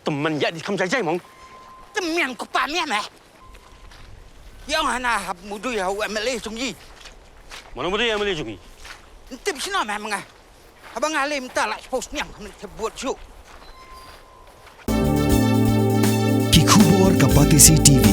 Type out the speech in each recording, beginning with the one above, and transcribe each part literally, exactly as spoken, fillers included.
Tymmen ïa di kham jai jai mong. Tymmen ko pa mian eh. Ïa nga na hap mudu ïa u M L A jong i. Mano mudu ïa M L A jong i? Ntip sino meh menga. Haba nga lem ta la post niang men te buat ju. Ki khubor ka Batesi T V.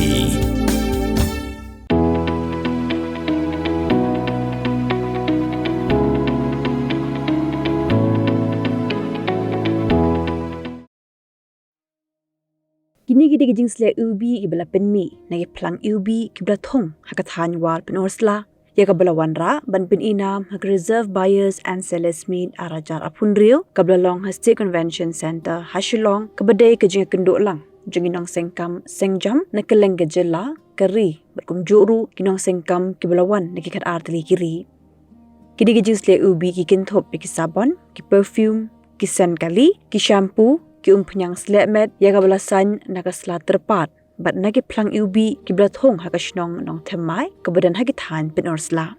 Kine ki dei ki jingsleh U B kiba la pynmih na ki phlang U B kiba la thung ha ka thaiñ War Pynursla, ïa kaba la wanrah ban pynïnam ha ka Reserve Buyers and Sellers Meet ar hajar arphew hynriew kaba la long ha State Convention Centre ha Shillong, kaba dei ka jingïakynduh lang jong ki nongseng kam seng jam na kylleng ka jylla, ka ri bad kumjuh ruh ki nongseng kam kiba la wan na ki khatar tylli ki ri. Ki dei ki jingsleh U B ki kynthup ïa ki sabon, ki perfume, ki sen kali, ki shampoo, ki umphniang sleh met ïa kaba la saiñ na ka sla tyrpad bad na ki phlang U B kiba la thung ha ka shnong Nongthymmai kaba don ha ki thaiñ Pynursla.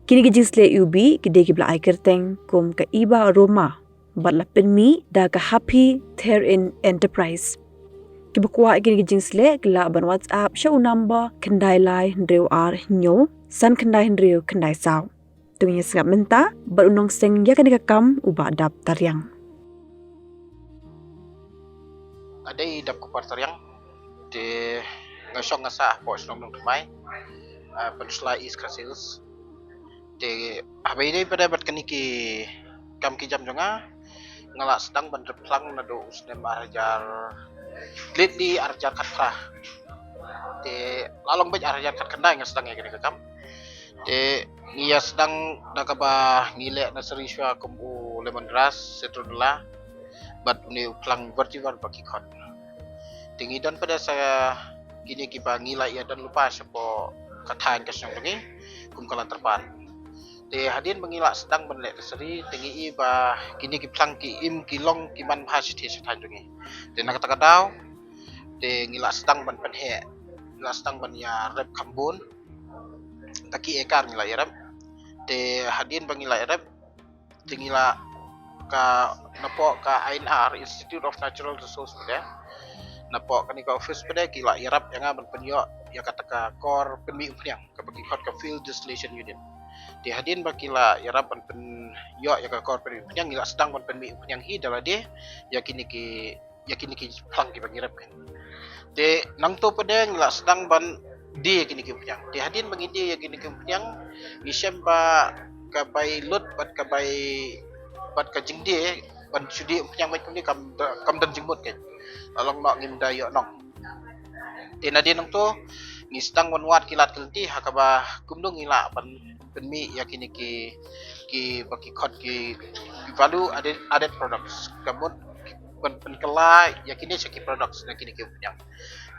Kine ki jingsleh U B ki dei kiba la ai kyrteng kum ka Eva Aroma bad la pynmih da ka Happy Therein Enterprise. Kiba kwah ïa kine ki jingsleh ki lah ban WhatsApp sha u number khyndai lai hynriew ar hynñiew san khyndai hynriew khyndai saw. To ngin ïa sngap mynta bad u nongseng ïa kane ka kam, u Bah Dap Tariang. Nga dei Dap Kupar Tariang. Te nga shong nga sah hapoh shnong Nongthymmai, ah, Pynursla, East Khasi Hills. Te haba ïadei pat bad kine ki kam ki jam jong nga, nga la sdang ban rep phlang naduh u snem ar hajar, lately ar hajar khatphra. Te la long beit ar hajar khatkhyndai nga sdang ïa kane ka kam. Te ngi ïa sdang da kaba ngi leh nursery shuwa kum u lemon grass, citronella, bad une u phlang vetiver ba ki khot. Te ngi don pat sa kine kiba ngi la ïa don lypa shapoh ka thaiñ ka shnong jong ngi kum ka Lad Tyrpad. Te hadien ba ngi la sdang ban leh nursery, te ngi i ba kine ki phlang ki im ki long ki man bha shathie sha thaiñ jong ngi. Te na kata ka daw te ngi la sdang ban pynheh, ngi la sdang ban ïa rep kham bun. Da ki ekar ngi la ïa rep. Te hadien ba ngi la ïa rep, te ngi la ka napoh ka I N R, Institute of Natural Resource pat, napoh kane ka office pat ki la ïarap ïa nga ban pynïoh ïa kata ka kor pynmih umphniang kaba ki khot ka Field Distillation Unit. Te hadien ba ki la ïarap ban pynïoh ïa ka kor pynmih umphniang, ngi la sdang ban pynmih umphniang hi da lade ïa kine ki ïa kine ki phlang kiba ngi rep. Te nangto pat ngi la sdang ban die ïa kine ki umphniang. Te hadien ba ngi die ïa kine ki umphniang, ngi shem ba ka bai lut bad ka bai, bad ka jingdie ban shu die umphniang bad kumne kam da-, kam don jingmut kein. La long noh ngim da ïoh nong. Te nadien nangto ngi sdang ban wad ki lad ki lynti ha kaba kumno ngi lah ban pynmih ïa kine ki, kiba ki khot ki, ki value added, added products. Ka mut ban pynkylla ïa kine sha ki products na kine ki umphniang.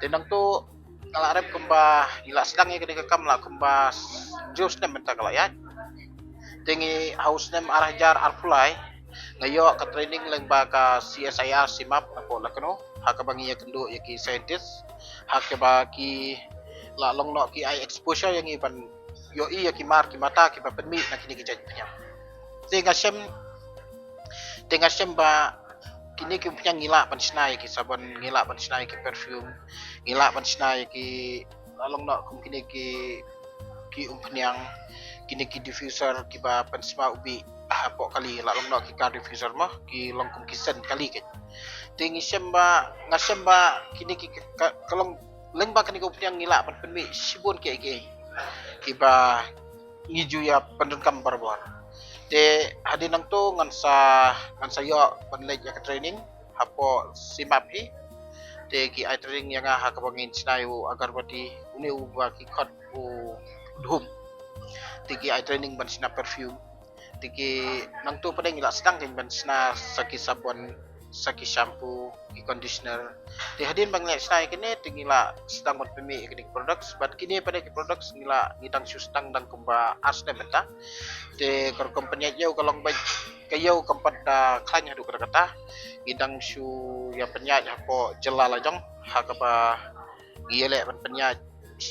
Te nangto nga la rep kumba ngi la sdang ïa kane ka kam la kumba hynriew snem mynta ka la ïaid. Te ngi ha u snem ar hajar arphew lai nga ïoh ka training lyngba ka C S I R CIMAB napoh Lucknow, ha kaba ngi ïakynduh ïa ki scientist, ha kaba ki la long noh ki ai exposure ïa ngi ban ïohi ïa ki mar ki mata kiba pynmih na kine ki jait umphniang. Te nga shem, te nga shem ba kine ki umphniang ngi lah ban shna ïa ki sabon, ngi lah ban shna ïa ki perfume, ngi lah ban shna ïa ki, la long noh kum kine ki, ki umphniang, kine ki diffuser kiba pynsma u bih hapoh kali, la long noh ki car diffuser mo, ki long kum ki sen kali kein. Te ngi shem ba, nga shem ba kine ki ka, ka long lyngba kane ka umphniang ngi lah ban pynmih shibun kiei kiei kiba ngi ju ïa pyndonkam barabor. Te hadien nangto ngan sa, ngan sa ïoh ban leit ïa ka training hapoh CIMAB hi. Te ki ai training ïa nga ha kaba ngin shna ïa u agarbatti, une uba ki khot u dhum. Te ki ai training ban shna perfume. Te ki nangto pat ngi la sdang kein ban shna sa ki sabon, sa ki shampoo, ki conditioner. Te hadien ba ngi la shna ïa kine te ngi la sdang ban pynmih ïa kine ki products, bad kine pat ki products ngi la, ngi dang shu sdang dang kumba ar snem mynta. Te ka rukom pynïaid ïew ka long beit ka ïew kam pat da khlaiñ haduh katta katta. Ngi dang shu ïa pynïaid hapoh jylla la jong ha kaba ngi ïaleh ban pynïaid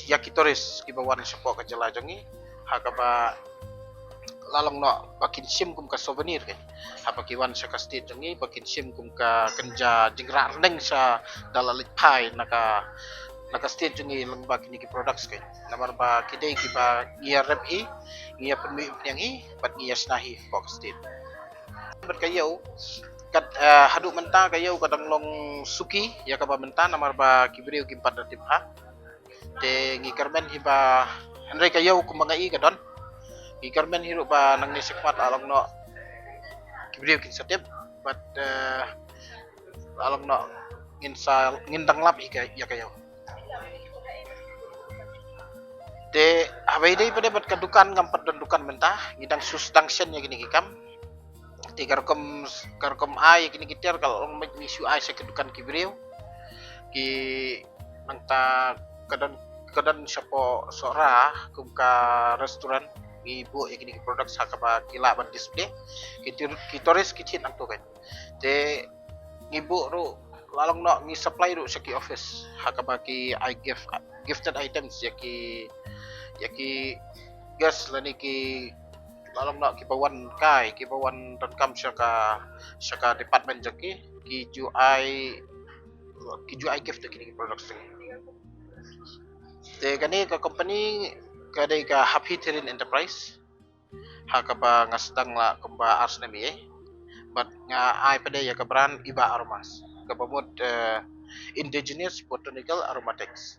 ïa ki tourist kiba wan shapoh ka jylla jong ngi ha kaba la long noh ba kin shim kum ka souvenir, kan. Haba ki wan sha ka state jong ngi ba kin shim kum ka kynja jingrah rneng sha da la leit phai na ka, na ka state jong ngi lyngba kine ki products, kan. Namar ba ki dei kiba ngi ïa rep hi, ngi ïa pynmih pynïang hi, bad ngi ïa shna hi hapoh ka state. Bad ka ïew, kat, eh, haduh mynta ka ïew ka dang long suki ïa kaba mynta, namar ba ki briew kim pat da tip bha. Te ngi kyrmen hi ba, hynrei ka ïew kumba nga i ka don. Ngi kyrmen hi ruh ba nangne shakhmat la long noh ki briew kin sa tip, bad, eh, la long noh ngin sa, ngin dang lap hi ka, ïa ka ïew. Te haba ïadei pat de bad ka dukan, ngam pat don dukan mynta, ngi dang shu sdang shen ïa kine ki kam. Te ka rukom, ka rukom ai ïa kine ki tiar ka long ba ngi shu ai sha ki dukan ki briew. Ki, nangta ka don, ka don shapoh Sohra kum ka restaurant, ngi buh ïa kine ki products ha kaba ki lah ban display. Ki tur-, ki tourist ki thied nangto, kan. Te ngi buh ruh, la long noh ngi supply ruh sha ki office ha kaba ki ai gift, gifted items ïa ki, ïa ki guest lane ki, la long noh kiba wan kai, kiba wan donkam sha ka, sha ka department jong ki, ki ju ai, ki ju ai gift ïa kine ki products jong ngi. Te kane ka company ka dei ka Happy Terrain Enterprise, ha kaba nga sdang la kumba ar snem ïa, bad nga ai pat de ïa ka brand Iba Aromas, kaba mut, eh, Indigenous Botanical Aromatics.